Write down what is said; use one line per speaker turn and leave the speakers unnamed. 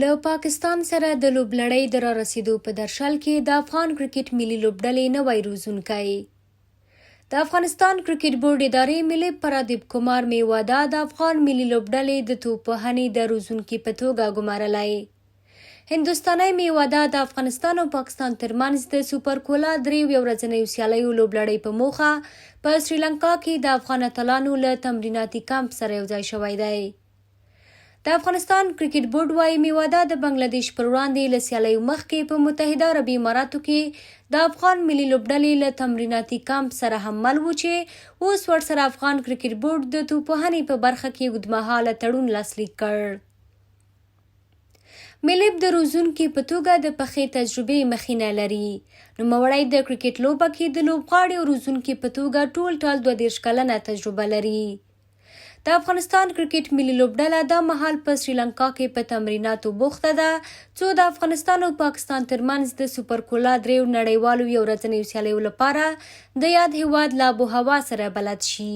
له پاکستان سره د لوبلړۍ د رارسېدو په درشل کې د افغان کرکټ ملي لوبډلې نوی روزونکی. د افغانستان کرکټ بورډ ادارې ملي پرادیپ کمار میوادا د افغان ملي لوبډلې د توپ وهنې د روزونکي په توګه ګمارلی. هندوستانی میوادا د افغانستان او پاکستان ترمنځ د سوپر کولا دریو یو ورځنیو سیالیو لوبلړۍ په موخه په سریلانکا کې د افغان اتلانو له تمریناتي کمپ سره یوځای شوی دی. د افغانستان کرکټ بورډ وايي، میوادا د بنګله دېش پر وړاندې له سیالیو مخکې په متحده عربي اماراتو کې د افغان ملي لوبډلې له تمریناتي کمپ سره هم مل و چې اوس ورسره افغان کرکټ بورډ د توپوهنې په برخه کې اوږدمهاله تړون لاسلیک کړ. میلیپ د روزونکي په توګه د پخې تجربې مخینه لري. نوموړی د کرکټ لوبه کې د لوبغاړي او روزونکي په توګه ټولټال 32 کلنه تجربه لري. د افغانستان کرکټ ملي لوبډله دا مهال په سریلانکا کې په تمریناتو بوخته ده څو د افغانستان او پاکستان ترمنځ د سوپر کولا دریو نړیوالو یو ورځنیو سیالیو لپاره د یاد هیواد له آب و هوا سره بلد شي.